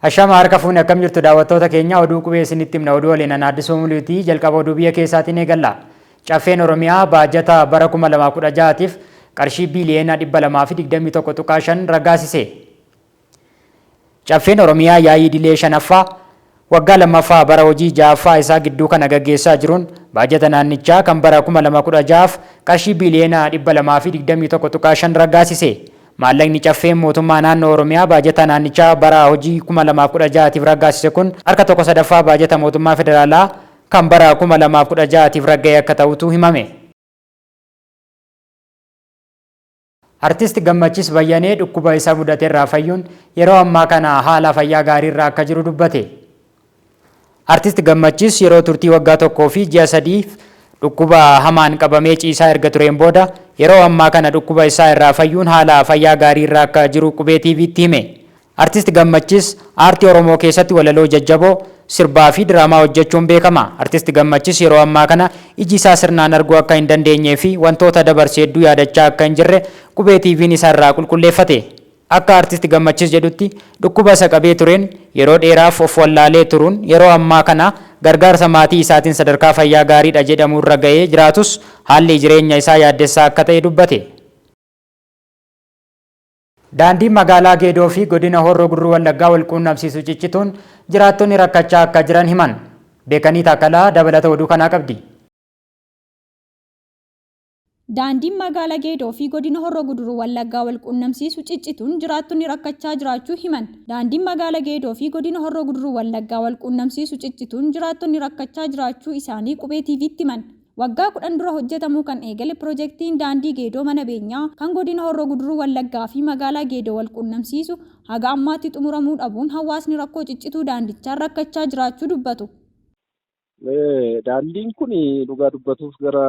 Ashama harka fuune akkam jirtu daawwattoota keenya oduu qubee isinitti himna oduu waliin ana Addisuu Muluutii jalqaba oduu biyya keessaatiin eegalla. Caffeen Oromiyaa baajata bara 2016tiif qarshii biiliyoona 221.5 raggaasise. Caffeen Oromiyaa yaa'ii idilee 5ffaa waggaa 2ffaa bara hojii 6ffaa isaa gidduu kana gaggeessaa jiruun baajata naannichaa kan bara 2016f qarshii biiliyoona 221.5 raggaasise. Maallaqni Caffeen Mootummaa Naannoo Oromiyaa baajata naannichaa bara hojii 2016tiif raggaasise kun harka tokko sadaffaa baajata mootummaa federaalaa kan bara 2016tiif ragga'e akka ta'utu himame. Artist Gammachis Bayyanee dhukkuba isa mudaterraa fayyuun yeroo ammaa kana haala fayyaa gaariirra akka jiru dubbate. Artist Gammachis yeroo turtii waggaa tokkoo fi ji'a sadiif dhukkuba hamaan qabamee ciisaa erga tureen booda yeroo ammaa kana dhukkuba isaa irraa fayyuun haala fayyaa gaariirra akka jiru Qubee TVtti hime. Artist Gammachis aartii Oromoo keessatti walaloo jajjaboo, sirbaa fi diraamaa hojjechuun beekama. Artist Gammachis yeroo ammaa kana iji isaa sirnaan arguu akka hin dandeenyee fi wantoota dabarse hedduu yaadachaa akka hin jirre Qubee TVn isa irraa qulqulleeffate. Akka Artist Gammachis jedhutti, dhukkuba isa qabee tureen yeroo dheeraaf of wallaalee turuun yeroo ammaa kana gargaarsa maatii isaatiin sadarkaa fayyaa gaariidha jedhamu irra ga'ee jiraatus haalli jireenya isaa yaaddessaa akka ta'e dubbate. Daandiin magaalaa Geedoo fi godina Horroo Guduruu Wallaggaa wal quunnamsiisu ciccituun jiraattonni rakkachaa akka jiran himan. Beekanii Taakkalaa dabalata oduu kanaa qabdi. Daandiin magaala Geedoo fi godina Horroo Guduruu Wallaggaa wal quunnamsiisu ciccituun jiraattonni rakkachaa jiraachuu himan. Daandiin magaala Geedoo fi godina Horroo Guduruu Wallaggaa wal quunnamsiisu ciccituun jiraattonni rakkachaa jiraachuu isaanii Qubee TVtti himan. Waggaa 10 dura hojjetamuu kan eegale pirojektiin daandii Geedoo Mana Beenyaa kan godina Horroo Guduruu Wallaggaa fi magaalaa Geedoo wal quunnamsiisu haga ammaatti xumuramuu dhabuun hawaasni rakkoo ciccituu daandichaan rakkachaa jiraachuu dubbatu. Daandiin kun dhugaa dubbatuuf gara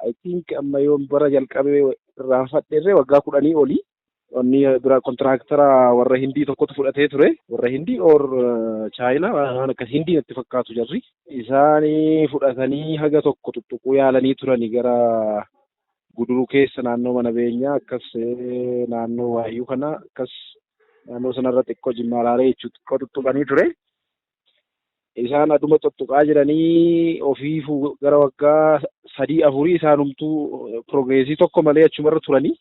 I think amma yoon bara jalqabee irraanfadhe waggaa 10 oli. Wanni bira kontiraaktara warra Hindii tokkotu fudhatee ture. Warra Hindii or Chaayinaa waan akkas Hindii natti fakkaatu jarri. Isaan fudhatanii haga tokko tuttuquu yaalanii turani gara Guduruu keessa naannoo mana beenyaa akkas naannoo Waayyuu kana akkas naannoo sanarra xiqqoo Jimmaa Raaree jechuudha xiqqoo tuttuqanii ture. Isaan aduma tuttuqaa jiranii ofiifuu gara waggaa sadii afurii isaanumtuu piroogreesii tokko malee achumarra turanii.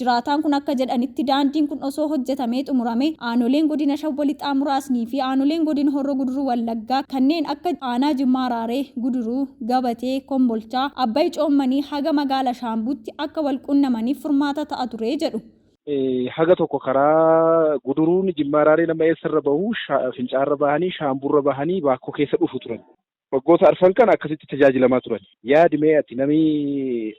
Jiraataan kun akka jedhanitti daandiin kun osoo hojjetamee xumurame aanoleen godina Shawwa Lixaa muraasnii fi aanoleen godina Horro Guduruu Wallaggaa kanneen akka aanaa Jimmaa Raaree, Guduruu, Gabatee, Kombolchaa, Abbay Coommanii haga magaala Shaambuutti akka wal qunnamaniif furmaata ta'a ture jedhu. Haga tokko karaa Guduruun Jimmaa Raareen amma eessarra bahu Fincaarra bahanii Shaamburra bahanii Baakkoo keessa dhufu turan. Waggoota arfan kana akkasitti tajaajilamaa turan. Yaadi mee ati nami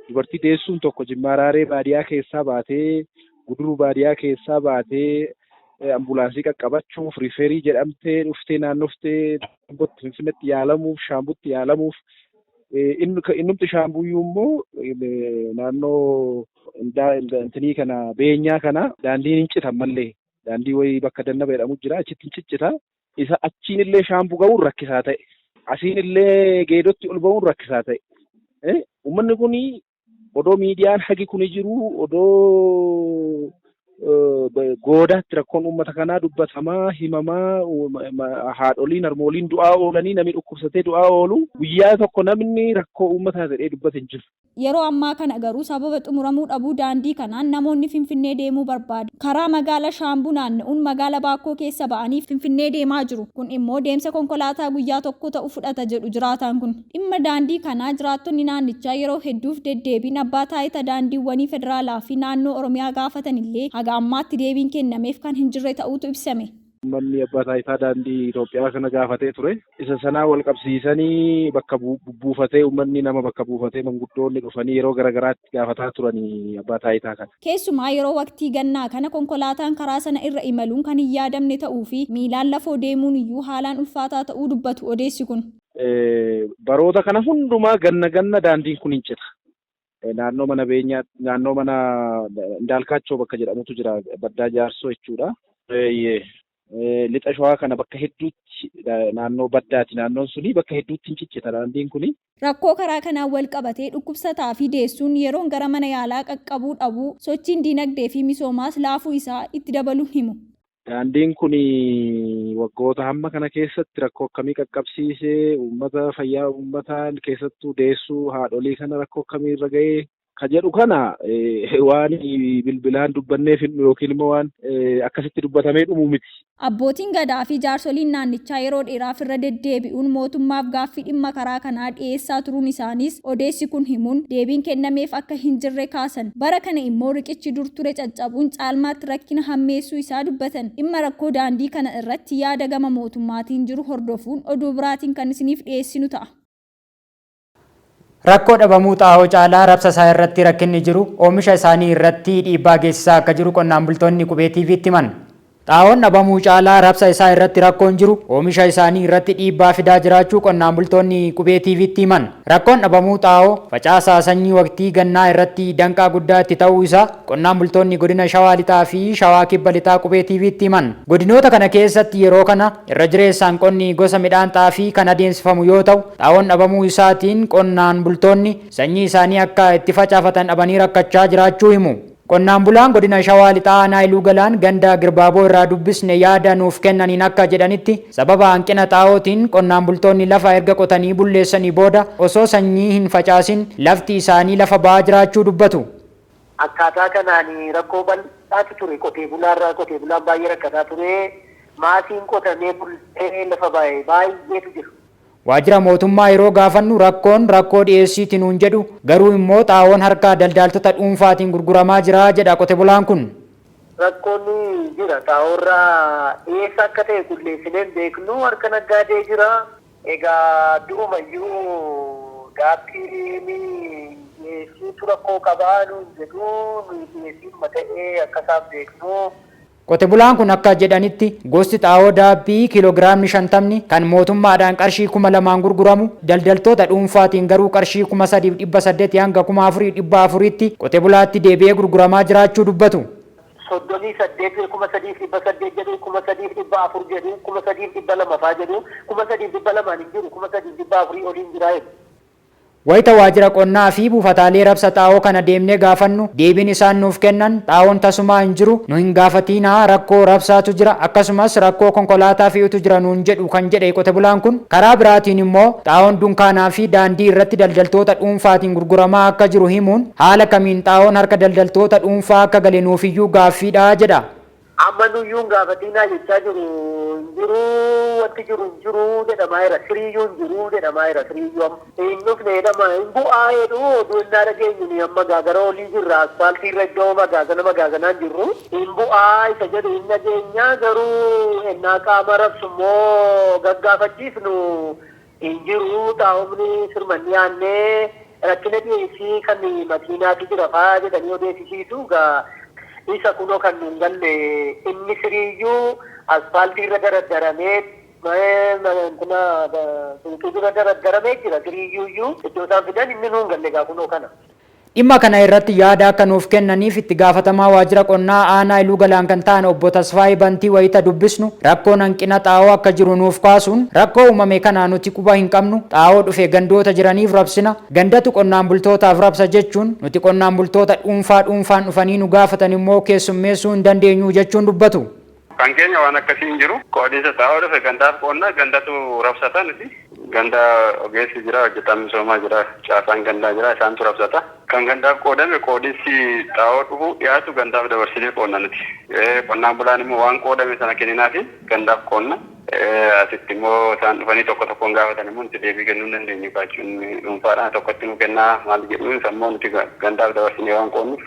dubartii deessuun tokko Jimmaa Raaree baadiyaa keessaa baatee Guduruu baadiyaa keessaa baatee ambulaansii qaqqabachuuf riiferii jedhamtee dhuftee naannoftee Finfinneetti yaalamuuf Shaambutti yaalamuuf innumti Shaambuyyuu immoo naannoo intinii kana beenyaa kana daandiin hin citan mallee daandii wayii bakka dannaba jedhamu jira achitti hin ciccita. Isa achiin illee Shaambuu ga'uun rakkisaa ta'e. Asiin illee Geedotti ol ba'uun rakkisaa ta'e. Uummanni kun odoo miidiyaan hagi kun jiru odoo goodaatti rakkoon uummata kanaa dubbatamaa himamaa haadholiin harmooliin du'aa oolanii namni dhukkubsatee du'aa oolu guyyaa tokko namni rakkoo uummataa jedhee dubbate hin jiru. Yeroo ammaa kana garuu sababa xumuramuu dhabuu daandii kanaan namoonni Finfinnee deemuu barbaadan karaa magaala Shaambuu naanna'uun magaala Baakkoo keessa ba'anii Finfinnee deemaa jiru. Kun immoo deemsa konkolaataa guyyaa tokko ta'u fudhata jedhu jiraataan kun. Dhimma daandii kanaa jiraattonni naannichaa yeroo hedduuf deddeebiin Abbaa Taayita Daandiiwwanii Federaalaa fi Naannoo Oromiyaa gaafatanillee haga ammaatti deebiin kennameef kan hin jirre ta'uutu ibsame. Uummanni Abbaa Taayitaa Daandii Itoophiyaa kana gaafatee ture. Isa sanaa wal qabsiisanii bakka bubbuufatee uummanni nama bakka buufatee manguddoonni dhufanii yeroo garagaraatti gaafataa turanii Abbaa Taayitaa kana. Keessumaa yeroo waqtii gannaa kana konkolaataan karaa sana irra imaluun kan hin yaadamne ta'uu fi miilaan lafoo deemuun iyyuu haalaan ulfaataa ta'uu dubbatu odeessi kun. Baroota kana hundumaa ganna ganna daandiin kun hin cita. Naannoo mana beenyaa naannoo mana Indaalkaachoo bakka jedhamutu jira baddaa jaarsoo jechuudha. Lixa shawaa kana bakka hedduutti naannoo baddaati naannoon suni bakka hedduutti hin ciccita daandiin kuni. Rakkoo karaa kanaan walqabatee dhukkubsataa fi deessuun yeroon gara mana yaalaa qaqqabuu dhabuu, sochiin diinagdee fi misoomaas laafuu isaa itti dabaluun himu. Daandiin kun waggoota hamma kana keessatti rakkoo akkamii qaqqabsiisee, uummata, fayyaa uummataa, keessattuu deessuu haadholii kana rakkoo akkamii irra ga'ee ka jedhu kana waan bilbilaan dubbanneef yookiin immoo waan akkasitti dubbatamee dhumu miti. Abbootiin gadaa fi jaarsoliin naannichaa yeroo dheeraaf irra deddeebi'uun mootummaaf gaaffii dhimma karaa kanaa dhiyeessaa turuun isaaniis odeessi kun himuun, deebiin kennameef akka hin jirre kaasan. Bara kana immoo riqichi dur ture caccabuun caalmaatti rakkina hammeessuu isaa dubbatan. Dhimma rakkoo daandii kana irratti yaada gama mootummaatiin jiru hordofuun oduu biraatiin kan isiniif dhiyeessinu ta'a. Rakkoo dhabamuu xaa'oo caalaa rabsa isaa irratti rakkinni jiru oomisha isaanii irratti dhiibbaa geessisaa akka jiru qonnaan bultoonni Qubee TV'tti himan. Xaa'oon dhabamuu caalaa rabsa isaa irratti rakkoon jiru oomisha isaanii irratti dhiibbaa fidaa jiraachuu qonnaan bultoonni Qubee TV'tti himan. Rakkoon dhabamuu xaa'oo facaasaa sanyii waqtii gannaa irratti danqaa guddaa itti ta'uu isaa qonnaan bultoonni godina Shawaa Lixaa fi Shawaa Kibba Lixaa Qubee TV'tti himan. Godinoota kana keessatti yeroo kana irra jireessaan qonni gosa midhaan xaafii kan adeemsifamu yoo ta'u, xaa'oon dhabamuu isaatiin qonnaan bultoonni sanyii isaanii akka itti facaafatan dhabanii rakkachaa jiraachuu himu. Qonnaan bulaan godina Shawaa Lixaa aanaa Iluu Galaan ganda Girbaaboo irraa dubbisne yaada nuuf kennaniin akka jedhanitti, sababa hanqina xaa'ootiin qonnaan bultoonni lafa erga qotanii bulleessanii booda osoo sanyii hin facaasin lafti isaanii lafa ba'aa jiraachuu dubbatu. Akkaataa kanaan rakkoo bal'aatu ture qotee bulaarraa. Qotee bulaan baay'ee rakkataa ture. Maasiin qotamee bullee lafa baay'ee baay'eetu jira. Waajjira mootummaa yeroo gaafannu rakkoon rakkoo dhiyeessiiti nuun jedhu, garuu immoo xaa'oon harka daldaaltota dhuunfaatiin gurguramaa jira jedha qote bulaan kun. Rakkoon jira, xaa'oorraa eessa akka ta'e qulleessinee hin beeknu, harka naggaadee jira. Egaa durumayyuu daabbiin dhiyeessiitu rakkoo qabaa nuun jedhu, nuyi dhiyeessiidhuma ta'ee akka isaan beeknu. Qote bulaan kun akka jedhanitti, gosti xaa'oo daabbii kiiloogiraamni 50 kan mootummaadhaan qarshii 2,000 gurguramu daldaltoota dhuunfaatiin garuu qarshii 3,800 hanga 4,400tti qote bulaatti deebi'ee gurguramaa jiraachuu dubbatu. 38, 3,800 jedhu, 3,400 jedhu, 3,200 faa jedhu, 3,200n hin jiru, 3,400 oliin jira jedhu. Wayita waajjira qonnaa fi buufataalee rabsa xaa'oo kana deemnee gaafannu deebiin isaan nuuf kennan xaa'oon tasumaa hin jiru, nu hin gaafatiinaa, rakkoo rabsaatu jira, akkasumas rakkoo konkolaataa fe'utu jira nuun jedhu kan jedhe qote bulaan kun, karaa biraatiin immoo xaa'oon dunkaanaa fi daandii irratti daldaltoota dhuunfaatiin gurguramaa akka jiru himuun, haala kamiin xaa'oon harka daldaltoota dhuunfaa akka gale nuufiyyuu gaaffiidha jedha. Amma nuyyuu hin gaafatiinaa jechaa jiru, hin jiru, wanti jiru hin jiru jedhamaa jira, siriiyyuu hin jiru jedhamaa jira, siriiyyuu amma. Hin dhufne jedhama, hin bu'aa jedhu oduu innaa dhageenyu. Ni amma gaagara olii jirra, asfaaltii irra, iddoo magaazana magaazanaan jirru, hin bu'aa isa jedhu hin dhageenya, garuu ennaa qaama rabsu immoo gaggaafachiifnu hin jiru, xaa'umni sirman dhiyaannee, rakkina dhiyeessii kan makiinaatu jira faa jedhanii odeessisiisu. Gaa isa kunoo kan nuun galle, inni siriiyyuu asfaaltii irra daraddaramee, suuqii dura daraddaramee jira, siriiyyuu iddoo isaan fidan inni nuun galle gaa kunoo kana. Dhimma kana irratti yaada akka nuuf kennaniif itti gaafatamaa waajjira qonnaa aanaa Iluu Galaan kan ta'an obbo Tasfaayee Bantii wayita dubbisnu, rakkoon hanqina xaa'oo akka jiru nuuf kaasuun, rakkoo uumame kana nuti quba hin qabnu, xaa'oo dhufe gandoota jiraniif rabsina, gandatu qonnaan bultootaaf rabsa jechuun, nuti qonnaan bultoota dhuunfaa dhuunfaan dhufanii nu gaafatan immoo keessummeessuu hin dandeenyu jechuun dubbatu. Kan keenya waan akkasii hin jiru. Qoodiinsa xaa'oo dhufe gandaaf qoonna, gandatu rabsata nuti. Ganda ogeessi jira, hojjetaan misoomaa jira, caasaan gandaa jira, isaantu rabsata. Kan gandaaf qoodame, qoodiinsi xaa'oo dhufu dhiyaatu gandaaf dabarsinee qoonna nuti. Qonnaan bulaan immoo waan qoodame sana kenninaafi gandaaf qoonna. Asitti immoo isaan dhufanii tokko tokkoon gaafatan immoo nuti deebii kennuu hin dandeenyu, kaachuun dhuunfaadhaan tokkotti nu kennaa maal jedhu, isa immoo nuti gandaaf dabarsinee waan qoonnuuf.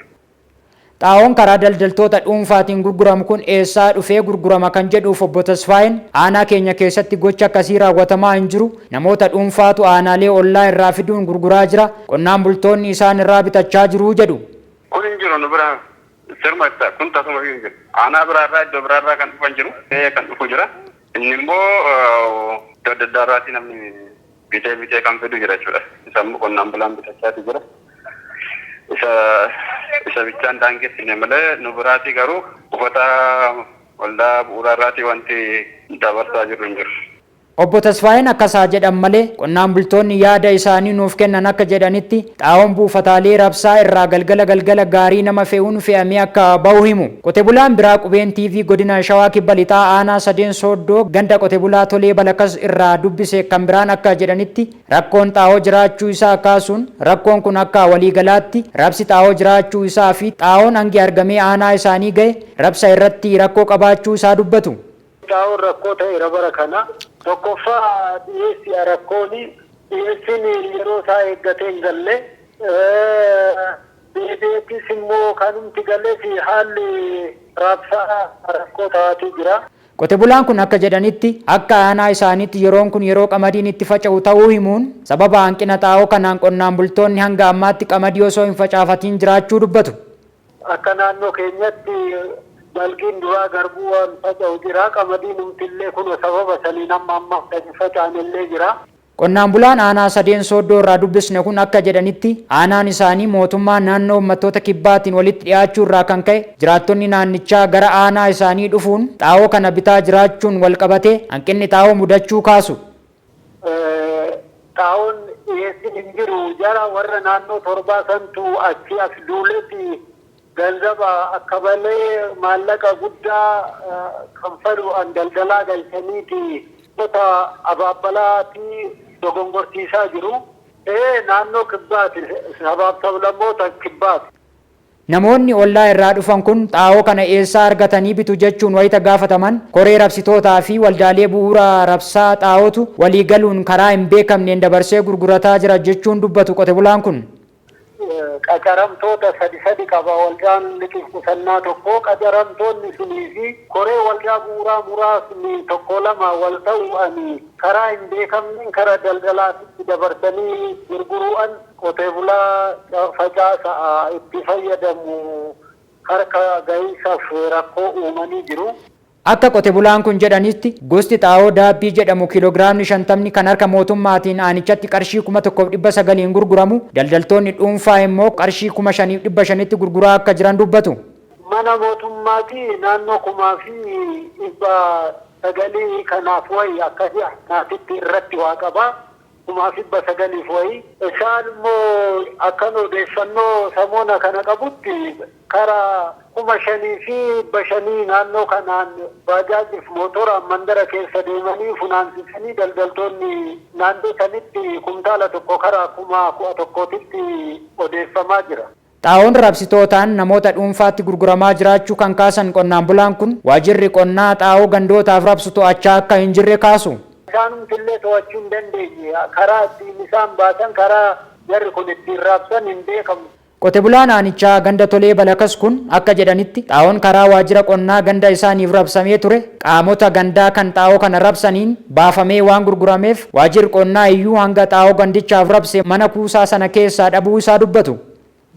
Xaa'oon karaa daldaltoota dhuunfaatiin gurguramu kun eessaa dhufee gurgurama kan jedhuuf obbo Tasfaayeen, aanaa keenya keessatti gocha akkasii raawwatamaa hin jiru, namoota dhuunfaatu aanaalee ollaa irraa fiduun gurguraa jira, qonnaan bultoonni isaan irraa bitachaa jiru jedhu. Kun hin jiru nu bira, sirma kun tasuma hin jiru. Aanaa biraarraa, iddoo biraarraa kan dhufan jiru, kan dhufu jira. Inni immoo iddoo adda addaa irraatii namni bitee bitee kan fidu jira jechuudha. Isa immoo qonnaan bulaan bitachaati jira. Isa bichaan daangessine malee nu biraatii garuu buufata waldaa bu'uuraa irraatii wanti dabarsaa jirru hin jiru. Obbo Tasfaayeen akkasaa jedhan malee qonnaan bultoonni yaada isaanii nuuf kennan akka jedhanitti xaa'oon buufataalee rabsaa irraa galgala galgala gaarii nama fe'uun fe'amee akka bahu himu. Qote bulaan biraa Qubeen TV godina Shawaa Kibba Lixaa aanaa Sadeen Sooddoo ganda qote bulaa Tolee Balakas irraa dubbise kan biraan akka jedhanitti rakkoon xaa'oo jiraachuu isaa kaasuun rakkoon kun akka waliigalaatti rabsi xaa'oo jiraachuu isaa fi xaa'oon hangi argamee aanaa isaanii gahe rabsa irratti rakkoo qabaachuu isaa dubbatu. Xaa'oon rakkoo ta'eera bara kana. Tokkoffaa, dhiyeessi rakkooni, dhiyeessiin yeroo isaa eeggatee hin galle. Deebi'eettis immoo kanumti galees haalli raabsaa rakkoo ta'aatii jira. Qote bulaan kun akka jedhanitti akka aanaa isaaniitti yeroon kun yeroo qamadiin itti faca'u ta'uu himuun sababa hanqina xaa'oo kanaan qonnaan bultoonni hanga ammaatti qamadii osoo hin facaafatiin jiraachuu dubbatu. Akka naannoo keenyatti balgiin duraa garbuu waan faca'u jira. Qamadiin umtillee kun sababa saniin amma amma kan faca'anillee jira. Qonnaan bulaan aanaa Sadeen Sooddoo irraa dubbisne kun akka jedhanitti aanaan isaanii mootummaa naannoo uummattoota kibbaatiin walitti dhiyaachuu irraa kan ka'e jiraattonni naannichaa gara aanaa isaanii dhufuun xaa'oo kana bitaa jiraachuun wal qabatee hanqinni xaa'oo mudachuu kaasu. Xaa'oon dhiyeessi hin jiru. Jara warra naannoo torbaa santu achi as duuletti ganzaba akka malee maallaqa guddaa kanfaluudhaan daldalaa galchaniiti gosa abaabbalaatii dogongorsiisaa jiru. Naannoo kibbaati, sabaaf sablammoota kibbaati. Namoonni ollaa irraa dhufan kun xaa'oo kana eessaa argatanii bitu jechuun wayita gaafataman koree rabsitootaa fi waldaalee bu'uura rabsaa xaa'ootu walii galuun karaa hin beekamneen dabarsee gurgurataa jira jechuun dubbatu qote bulaan kun. Qacaramtoota sadi sadi qaba waldaan liqiif qusannaa tokko. Qacaramtoonni sunii fi koree waldaa bu'uuraa muraasni tokko lama wal ta'uudhaan karaa hin beekamneen karaa daldalaatitti dabarsanii gurguruudhaan qotee bulaa facaasa itti fayyadamu harka gahiisaaf rakkoo uumanii jiru. Akka qote bulaan kun jedhanitti gosti xaa'oo daabbii jedhamu kiiloogiraamni 50 kan harka mootummaatiin aanichatti qarshii 1900 gurguramu daldaltoonni dhuunfaa immoo qarshii 5500tti gurguraa akka jiran dubbatu. Mana mootummaati naannoo 5900 kanaaf wayi akkasii naatitti irratti waa qaba. 5900 wayi. Isaan immoo akkan odeeffannoo samoona kana qabutti karaa 5500 naannoo kanaan baajaajiif mootoraan mandara keessa deemanii funaansisanii daldaltoonni naannoo sanitti kumtaala tokko karaa 11,000tti odeeffamaa jira. Xaa'oon rabsitootaan namoota dhuunfaatti gurguramaa jiraachuu kan kaasan qonnaan bulaan kun waajirri qonnaa xaa'oo gandootaaf rabsu to'achaa akka hin jirre kaasu. Isaanumtillee to'achuu hin dandeenye. Karaa ittiin isaan baasan, karaa jarri kun ittiin raabsan hin beekamu. Qote bulaan aanichaa ganda Tolee Balakas kun akka jedhanitti xaa'oon karaa waajjira qonnaa ganda isaaniif rabsamee ture qaamota gandaa kan xaa'oo kana rabsaniin baafamee waan gurgurameef waajjirri qonnaa iyyuu hanga xaa'oo gandichaaf rabse mana kuusaa sana keessaa dhabuu isaa dubbatu.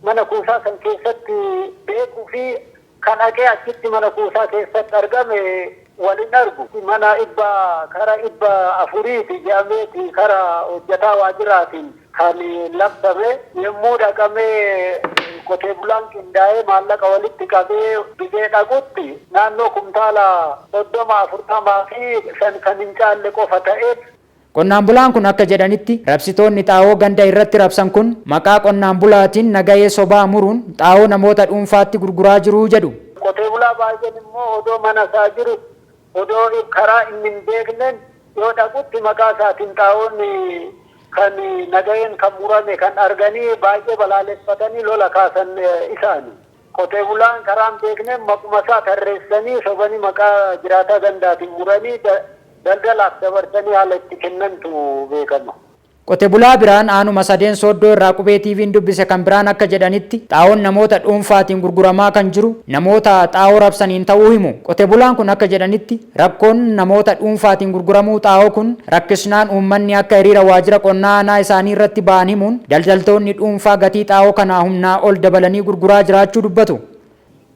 Mana kuusaa san keessatti beekuu fi kan haqee achitti mana kuusaa keessatti argame walin argu. Mana dhibba kara 400ti jedhameeti kara hojjetaa waajjiraatiin kan labsame. Yommuu dhaqamee qotee bulaan qindaa'ee maallaqa walitti qabee bitee dhaqutti naannoo kumtaala 30 40 fi 5 kan hin caalle qofa ta'eef. Qonnaan bulaan kun akka jedhanitti rabsitoonni xaa'oo ganda irratti rabsan kun maqaa qonnaan bulaatiin nagahee sobaa muruun xaa'oo namoota dhuunfaatti gurguraa jiru jedhu. Qotee bulaa baay'een immoo odoo mana isaa jiru, odoo karaa inni hin beekneen yoo dhaqutti maqaa isaatiin xaa'oon kan nagaheen kan murame kan arganii baay'ee balaaleffatanii lola kaasan isaani. Qotee bulaan karaa hin beekneen maquma isaa tarreessanii sobanii maqaa jiraataa gandaatiin muranii daldalaaf dabarsanii haala itti kennantu beekama. Qote bulaa biraan aanuma Sadeen Sooddoo irraa Qubee TV'n dubbise kan biraan akka jedhanitti xaa'oon namoota dhuunfaatiin gurguramaa kan jiru namoota xaa'oo rabsaniin ta'uu himu. Qote bulaan kun akka jedhanitti rakkoon namoota dhuunfaatiin gurguramuu xaa'oo kun rakkisnaan uummanni akka hiriira waajjira qonnaa aanaa isaanii irratti ba'an himuun daldaltoonni dhuunfaa gatii xaa'oo kanaa humnaa ol dabalanii gurguraa jiraachuu dubbatu.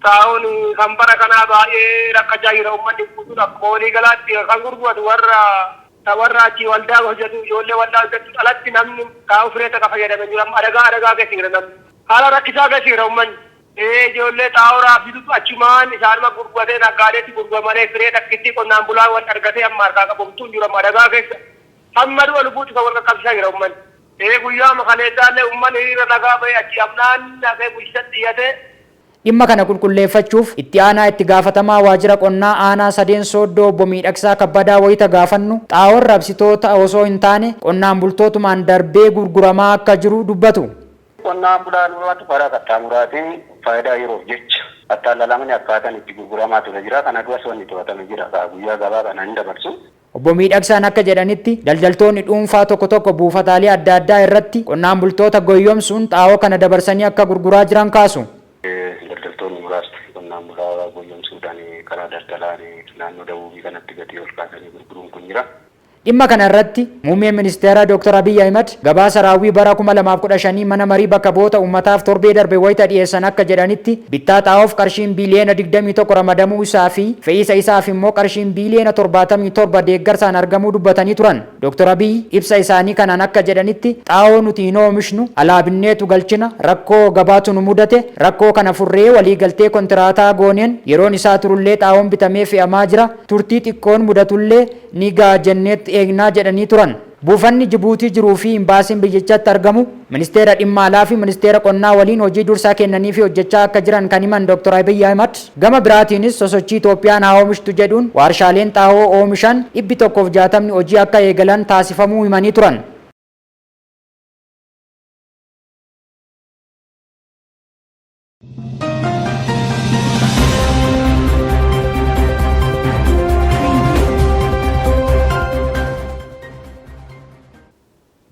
Xaa'oon kan bara kanaa baay'ee rakkachaa jira uummanni guutuun akkuma walii galaatti kan gurguratu warra achii waldaa hojjetu, ijoollee waldaa hojjetu alatti namni xaa'oo firee takka fayyadamee jiru. Amma adagaa keessa jira namni. Haala rakkisaa keessa jira uummanni. Ijoollee xaa'oo raabsitutu achumaan isaanuma gurguratee naggaadeetti gurguramanii firee takkitti qonnaan bulaan wal argatee amma harkaa qabamtuun jiru amma adagaa keessa. Hamma du'a lubbuu cufa wal qaqqabsiisaa jira uummanni. Guyyaa makaleessaallee uummanni hiriira nagaa bahee achi amnaan hafee bulchiisatti dhiyaatee. Dhimma kana qulqulleeffachuuf itti aanaa itti gaafatamaa waajjira qonnaa aanaa Sadeen Sooddoo obbo Miidhagsaa Kabbadaa wayita gaafannu xaa'oon rabsitoota osoo hin taane qonnaan bultootumaan darbee gurguramaa akka jiru dubbatu. Qonnaan bulaan muraatu karaa qaxxaamuraatiin faayidaa yeroof jecha attaallalamani akkaataan itti gurguramaa ture jira. Kana duras wanni to'atame jira. Guyyaa gabaa kana hin dabarsu. Obbo Miidhagsaan akka jedhanitti daldaltoonni dhuunfaa tokko tokko buufataalee adda addaa irratti qonnaan bultoota goyyomsuun xaa'oo kana dabarsanii akka gurguraa jiran kaasu. Daldaltoonni muraasni qonnaan bulaa goyyomsuudhaan karaa daldalaan naannoo dabuubii kanatti gatii ol kaasanii gurguruun kun jira. Dhimma kana irratti muummeen ministeera Dr. Abiy Ahimad gabaasa raawwii bara 2015 mana marii bakka bu'oota uummataaf torbee darbe wayita dhiyeessan akka jedhanitti bittaa xaa'oof qarshiin biiliyoona 21 ramadamuu isaa fi fe'iisa isaaf immoo qarshiin biiliyoona 77 deeggarsaan argamuu dubbatanii turan. Dr. Abiy ibsa isaanii kanaan akka jedhanitti xaa'oo nuti hin oomishnu alaabinneetu galchina rakkoo gabaatu nu mudate rakkoo kana furree waliigaltee kontiraataa gooneen yeroon isaa turullee xaa'oon bitamee fe'amaa jira turtii xiqqoon mudatullee ni ga'a jenneetti eegnaa jedhanii turan. Buufanni Jibuutii jiruu fi imbaasiin biyyichatti argamu ministeera dhimma alaa fi ministeera qonnaa waliin hojii dursaa kennanii fi hojjechaa akka jiran kan himan Dr. Abiy Ahimad gama biraatiinis sosochii Itoophiyaan haa oomishtu jedhuun waarshaaleen xaa'oo oomishan 160 hojii akka eegalan taasifamuu himanii turan.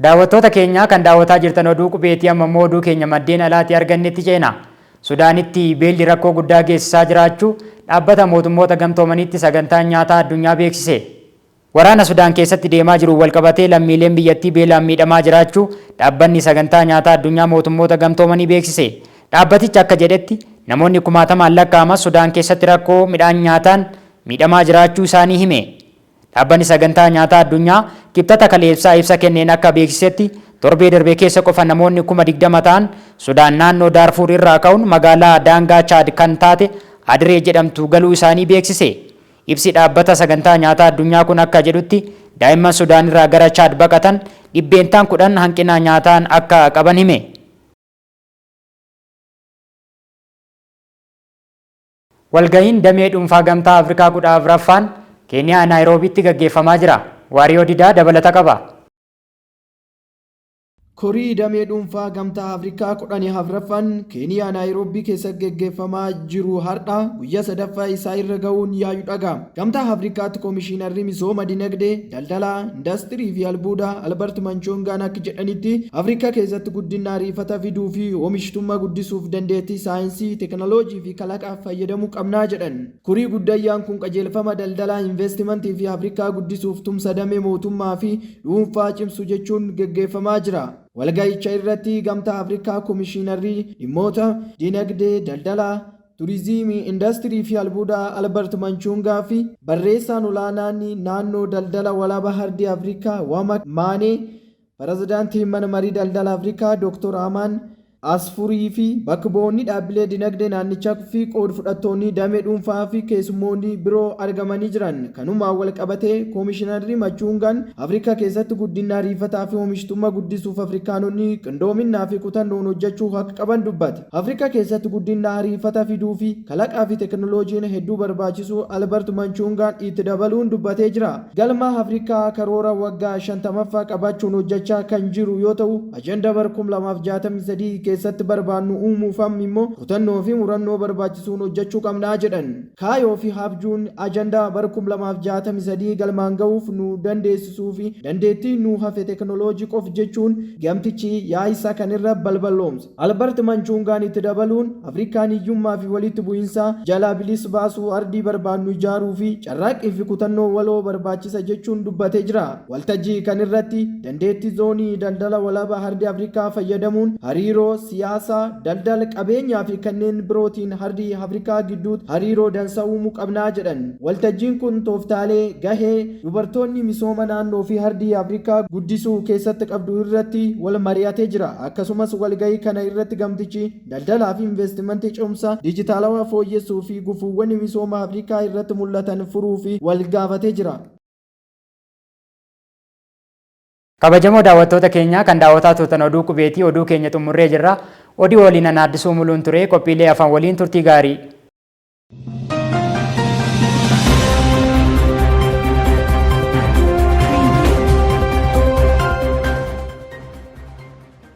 Daawwattoota keenya kan daawwataa jirtan oduu qubeetii amma immoo oduu keenya maddeen alaatii argannetti ceena. Sudaanitti beelli rakkoo guddaa geessisaa jiraachuu dhaabbata mootummoota gamtoomaniitti sagantaan nyaataa addunyaa beeksise. Waraana Sudaan keessatti deemaa jiru walqabatee lammiileen biyyattii beelaan miidhamaa jiraachuu dhaabbanni sagantaa nyaataa addunyaa mootummoota gamtoomanii beeksise. Dhaabbatichi akka jedhetti namoonni kumaatamaan lakkaa'aman Sudaan keessatti rakkoo midhaan nyaataan miidhamaa jiraachuu isaanii hime. Dhaabbanni sagantaa nyaataa addunyaa kibxata kaleessaa ibsa kenneen akka beeksisetti torbee darbe keessa qofa namoonni 20,000 ta'an Sudaan naannoo Daarfuur irraa ka'uun magaalaa daangaa Chaad kan taate Adiree jedhamtu galuu isaanii beeksise. Ibsi dhaabbata sagantaa nyaataa addunyaa kun akka jedhutti daa'imman Sudaan irraa gara Chaad baqatan 10% hanqina nyaataan akka qaban hime. Walgahiin damee dhuunfaa gamtaa Afrikaa 14ffaan Keeniyaa Naayiroobiitti gaggeeffamaa jira. Waariyoo Didaa dabalata qaba. Korii damee dhuunfaa gamtaa Afrikaa 14ffaan Keeniyaa Naayiroobii keessatti gaggeeffamaa jiru har'a guyyaa sadaffaa isaa irra ga'uun yaa'uu dhaga'ama. Gamtaa Afrikaatti Koomishinarri misooma dinagdee, daldalaa, indastirii fi albuudaa Albert Manchoongaan akka jedhanitti Afrikaa keessatti guddina ariifata fiduu fi oomishtummaa guddisuuf dandeettii saayinsii, teekinooloojii fi kalaqaaf fayyadamuu qabnaa jedhan. Kurii guddayyaan kun qajeelfama daldalaa, investimentii fi Afrikaa guddisuuf tumsa damee mootummaa fi dhuunfaa cimsu jechuun gaggeeffamaa jira. Walga'icha irratti gamtaa Afrikaa Koomishinarri dhimmoota dinagdee, daldalaa, turizimii, indastirii fi albuudaa Albert Manchungaa fi barreessaan olaanaan naannoo daldala walaabaa ardii Afrikaa Wama Maanee, pirezidaantiin mana marii daldala Afrikaa Dr. Amaan Asfurii fi bakka bu'oonni dhaabbilee dinagdee naannichaa fi qooda fudhattoonni damee dhuunfaa fi keessummoonni biroo argamanii jiran. Kanumaan wal qabatee Koomishinarri Machuungaan Afrikaa keessatti guddina ariifataa fi oomishtummaa guddisuuf Afrikaanonni qindoominaa fi kutannoon hojjechuu akka qaban dubbate. Afrikaa keessatti guddina ariifataa fiduu fi kalaqaa fi teekinooloojiin hedduu barbaachisu Albert Machuungaan itti dabaluun dubbatee jira. Galma Afrikaa karoora waggaa 50ffaa qabaachuun hojjechaa kan jiru yoo ta'u, ajandaa bara 2063 keessatti barbaannu uumuuf immoo kutannoo fi murannoo barbaachisuun hojjechuu qabnaa jedhan. Kaayoo fi abjuun ajandaa bara 2063 galmaan ga'uuf nu dandeessisuu fi dandeettii nu hafe teekinooloojii qof jechuun gamtichi yaa'isa kanirra balballoomse. Albert Manchuungaan itti dabaluun Afrikaan hiyyummaa fi walitti bu'iinsa jalaa bilis baasuu ardii barbaannu ijaaruu fi carraaqqii fi kutannoo waloo barbaachisa jechuun dubbatee jira. Waltajjii kanirratti dandeettii zoonii daldala walaabaa ardii Afrikaa fayyadamuun hariiroo siyaasaa, daldala, qabeenyaa fi kanneen birootiin ardii Afrikaa gidduutti hariiroo dansaa uumuu qabnaa jedhan. Waltajjiin kun tooftaalee gahee dubartoonni misooma naannoo fi ardii Afrikaa guddisuu keessatti qabdu irratti wal mari'atee jira. Akkasumas walgahii kana irratti gamtichi daldalaa fi investimentii cimsa dijitaalawaa fooyyessuu fi gufuuwwan misooma Afrikaa irratti mul'atan furuu fi wal gaafatee jira. Kabajamoo daawwattoota keenya, kan daawwataa turtan oduu qubeetii. Oduu keenya xumurree jirra. Oduu waliin ana Addisuu Muluun ture. Qophiilee afaan waliin turtii gaarii.